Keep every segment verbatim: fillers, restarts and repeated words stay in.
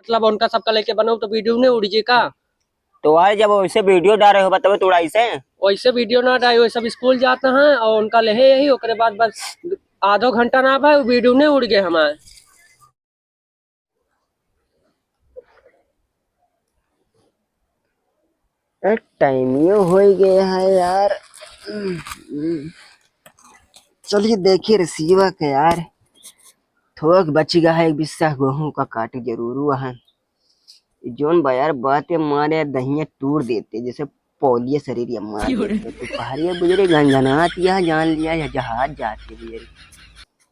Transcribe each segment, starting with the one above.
मतलब उनका सबका लेके बनाओ तो वीडियो नहीं उड़ी जी का? तो आज जब वैसे वीडियो डारे होबा तबे तो उड़ाइसे। वैसे वीडियो ना डारे, वो सब स्कूल जाता है और उनका लेहे यही, ओकरे बाद बस आधो घंटा ना भाई वीडियो नहीं उड़ गए हमारे। ए, टाइमियो होइ गया है यार। चलिए देखिए रिसीवा के यार, थोक बची गा है, एक बिस्सा गेहूं का काटे जरूर है। जौन बा यार बात है मारे दहिया तूर देते, जैसे पौलिया शरीर ये मार देते। तो पहाड़िया बुजरे गनगनात यह जान लिया यह जहाज जाते बुजरे।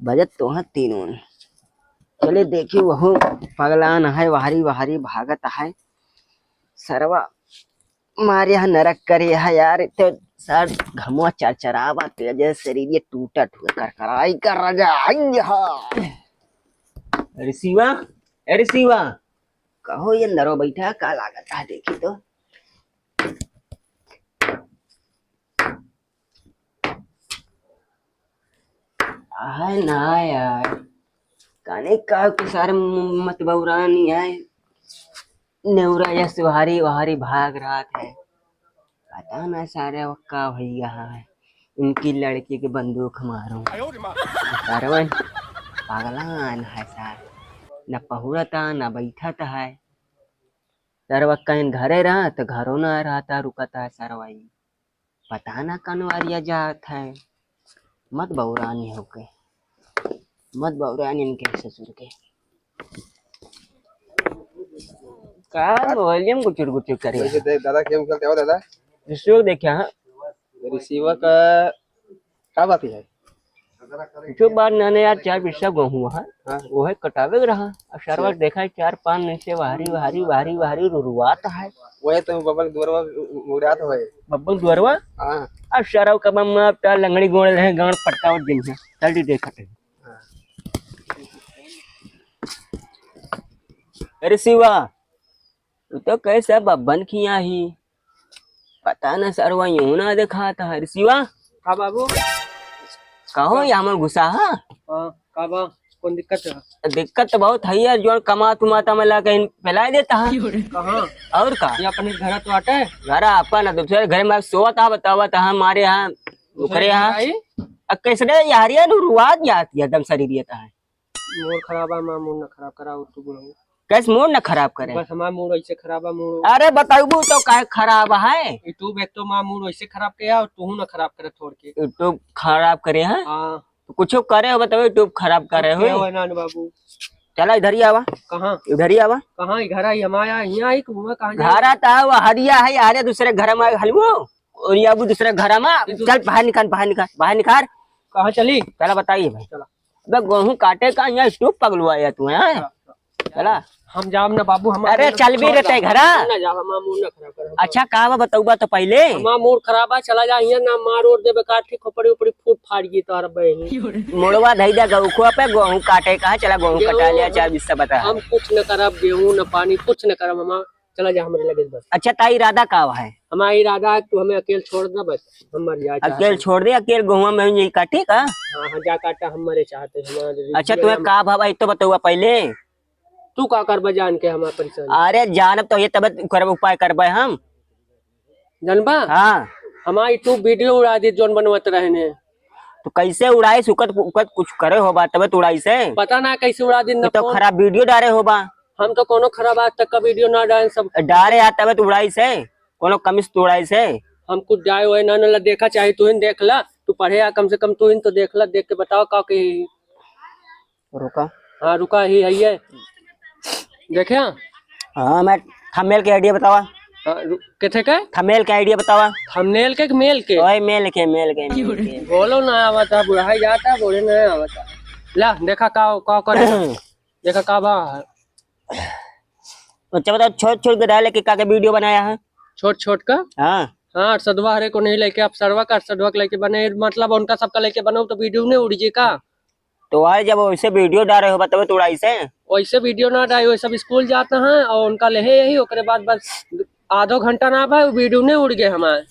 बजत तो है तीनों। चले देखी वहू पगलान है, वहारी वहारी भागत है। सरवा मारे यहाँ नरक करे है यार, तो सर घमुआ चरचरावा तेज शरीर ये टूटत हुए करकराई कर राजा। आई हा। अरे शिवा, अरे शिवा। कहो ये नरो बैठा का लागत है देखी तो। आय ना यार, काने का कुछ सारे म-, मत बौरानी है। नेउरा यस वहारी वहारी भाग रहत है। पता ना सारे वो का भैया है। उनकी लड़की के बंदूक मारो। सरवन पागलान है सार। न पहुड़ता न बैठत है। सरवा कहीं घरे रहा तो घरो ना रहता रुकता है सरवा ई। पता ना कनवरिया जात है। मत बौरानी होके, मत बौरानी इनके ससुर के। का मोबाइल में गुचुर गुचुर करे? वैसे देख दादा, गेम खेलते हो दादा? रिसीवर देखे हाँ। रिसीवर का का बात है? जो बार नाने यार चार बिस्सा गेहूं है, हाँ। वो है कटावे के रहा। अब सरवा अच्छा। देखा है चार पाँच दिन से वहारी, वहारी, वहारी, वहारी रुरुआत है। वही तो बब्बन दुअरवा उड़ात है। बब्बन दुअरवा? हाँ। अब सरवा का बम में अब तार लंगड़ी गोड़ रहे, गांड पट्टा और दिन है। चल दी देखत है। हाँ। अरे शिवा, तू तो कैसे बब्बन खिया ही? पता न सरवा यूं ना देखात है। अरे शिवा। का बाबू? कहो, ये हमर गुस्सा है? हाँ, का बा? कौन दिक्कत है? दिक्कत तो बहुत है यार, जोन कमात उमात में ला कहीं फैला देता है। कहाँ? और का? ये अपने घर तो आटे? घर अपन है, दूसरे घर में सोवत है, बतावत है, हमारे यहाँ, दूसरे ओकरे घर यहाँ। आई? अब कैसे रे यार, ये रुआत जाती है, एकदम शरीर ये तो है। मूड खराब है, हमार मूड ना खराब करा, और तू बुढ़ऊ। कैसे मूड ना खराब करे? बस हमार मूड ऐसे खराब है, मूड। अरे बताइबू तो काहे खराब है? YouTube एक तो हमार मूड ऐसे खराब किया और तू ना खराब करे थोड़ के। YouTube खराब करे हैं? हाँ। तो कुछ करे हो बताओ, YouTube खराब करे हो? क्या हुआ नान बाबू? चला इधर ही आवा। कहाँ? इधर ही आवा। कहाँ? घर आई हमारा, यहाँ आई, घूमा कहाँ जाए? घर आता है, वो हरिया है, अरे दूसरे घर में हलवो, और ये अब दूसरे घर में। ये तू चल बाहर निकाल, बाहर निकाल, बाहर निकाल। कहाँ चली? चला बताइए भाई। चला। बे, गेहूं काटे का यहाँ स्टूप पगलुआ या तू, हैं? चला। हम जाब ना बाबू, हम अरे, चल भी रहते घरा। ना जाब, हमार मूड ना खराब कर। अच्छा, का बा, बतउबा तो पहिले। हमार मूड खराब है, चला जा, यहाँ ना मार ओर देबे, काठी खोपड़ी उपड़ी फूट फाड़ गई तोहर बहिन। मोड़वा धई दे गउखवा पे, गेहूं काटे का, चला गेहूं गेहूं कटा लिया, हम, चाहे बिस्सा बता। हम कुछ न करब, गेहूं न पानी, कुछ न करब, हमार चला जा हमरे लगे बस। अच्छा, ता इरादा का है? हमारा इरादा है कि तू हमें अकेल छोड़ दे बस, हम मर जाए चाहत अकेल हैं। छोड़ दे, अकेल गेहुआ में ही काटे का? हाँ, हाँ, जा काटा, हम मरे चाहते हैं, हमारा अच्छा, रिश्ते तुम्हें हम का भावा, एक तो बतउआ पहिले। तू का करबे जान के हमार परेशानी? अरे, जानब तो ये तब करब, उपाय करबे हम। जानबा? हाँ। हमारी तू वीडियो उड़ा दी, जोन बनवत रहने। तो कैसे उड़ाइस, उकत, उकत कुछ करे होबा, तबे तो उड़ाइस है। पता ना कैसे उड़ा दी, ये तो फोन खराब वीडियो डारे होबा। हम तो कोनो खराब आज तक का वीडियो ना डाले, सब डारे आ, तबे तो उड़ाइस है, कोनो कमिस तो उड़ाइस है। हम कुछ डाए हुए ना, ना देखा, चाहे तू ही देख ला, तू पढ़े आ, कम से कम तू ही तो देख ला, देख के बताओ का के। रुका। हाँ, रुका ही है ये। देखे? हाँ, मैं थंबनेल के आइडिया बतावा। हाँ, रु-, किथे के? थंबनेल के आइडिया बतावा। थंबनेल के कि मेल के? ओए, मेल के, मेल के, मेल के। बोलो ना आवता, बुढ़ाई जाता, बोले ना आवता। ला, देखा का, का करे। देखा का बा। अच्छा बताओ, छोट छोट के डाले के का के वीडियो बनाया है? छोट छोट का? हाँ। हाँ, अरसदवा हरे को नहीं लेके, आप सरवा का अरसदवा के लेके बने, मतलब उनका सबका लेके बनाओ तो वीडियो नहीं उड़ी जी का? तो आज जब वैसे वीडियो डारे होबा तबे तो उड़ाइस है। वैसे वीडियो ना डाले, वो सब स्कूल जाता है और उनका लेहे यही, ओकरे बाद बस आधो घंटा ना भाई, वीडियो नहीं उड़ गए हमारे।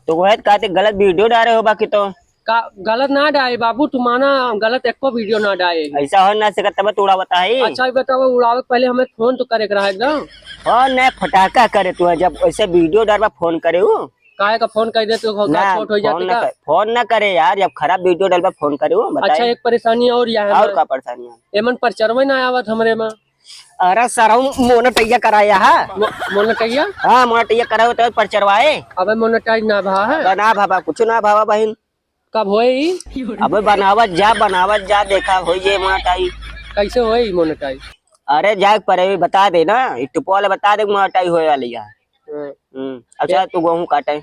तो वह कहते गलत वीडियो डारे होबा कि तो का गलत ना डाए बाबू, तू माना गलत एको वीडियो ना डाए। ऐसा हो ना सकत, तब तो उड़ावत है। अच्छा, ये बताओ, उड़ावे के पहले हमें फोन तो करे के रहा एकदम। फोन नहीं, फटाका करे तू, जब ऐसे वीडियो डालबा फोन करे हूँ। काहे का फोन कर दे तू, का ना, छोट हो फोन जाते ना का? कर, फोन ना करे यार, जब खराब वीडियो डालबा फोन करे हूँ, बताए। अच्छा, एक परेशानी और यह है और ना। का परेशानी है? एमन परचरवे ना आवत हमरे में। अरे सरऊ मोनटैया कराया है। मो-, मोनटैया? हाँ, मोनटैया कराया होता है परचरवाए। अबे मोनटाइज ना भा है। अबे ना भावा, कुछ ना भावा बहिन। कब होई? अबे बनावत जा, बनावत जा, देखा होई जे मोनटाइज। कैसे होई मोनटाइज? अरे जाए परे बता दे ना, यूट्यूब वाले बता दे मोनटाइज होए वाली है। हाँ। हम्म, अच्छा, एक तू गेहूं काटे।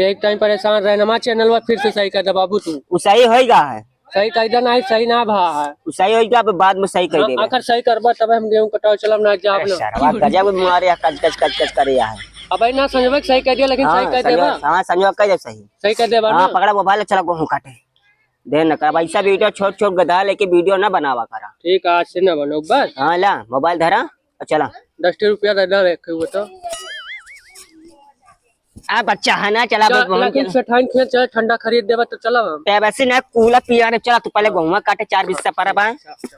एक टाइम परेशान रहे ना, चैनलवा फिर से सही कर दे बाबू तू। उ सही होइगा है। सही कर दे, नहीं सही ना भा है। उ सही होइगा, अब बाद में सही कर हाँ, देबे। आखिर सही करबा तब हम गेहूं कटावे चलब ना, जाब अरे ना। सरवा गजब मारे, कच कच कच कच करे है। अब ना संजोबा के सही कर दिया, लेकिन हाँ, सही कर देबा। हाँ, संजोबा कह दे सही। सही कर देबा हाँ, ना। पकड़ा मोबाइल, चला गेहूं काटे। दे न कर, अब ऐसा वीडियो छोट छोट गधा लेके वीडियो ना बनावा करा। ठीक है, आज से ना बनाओ बस। हाँ, ला मोबाइल धरा और चला। दस रुपया दे दे, रखे हुए तो। आ बच्चा है ना, चला चल, बे, मोहन लेकिन चल। सेठाइन खेल चल, ठंडा खरीद देबा तो चलब हम। ते वैसे ना कूला पिया रे, चला तू पहले गेहुआ काटे, चार बीस से परब है। अच्छा, अच्छा।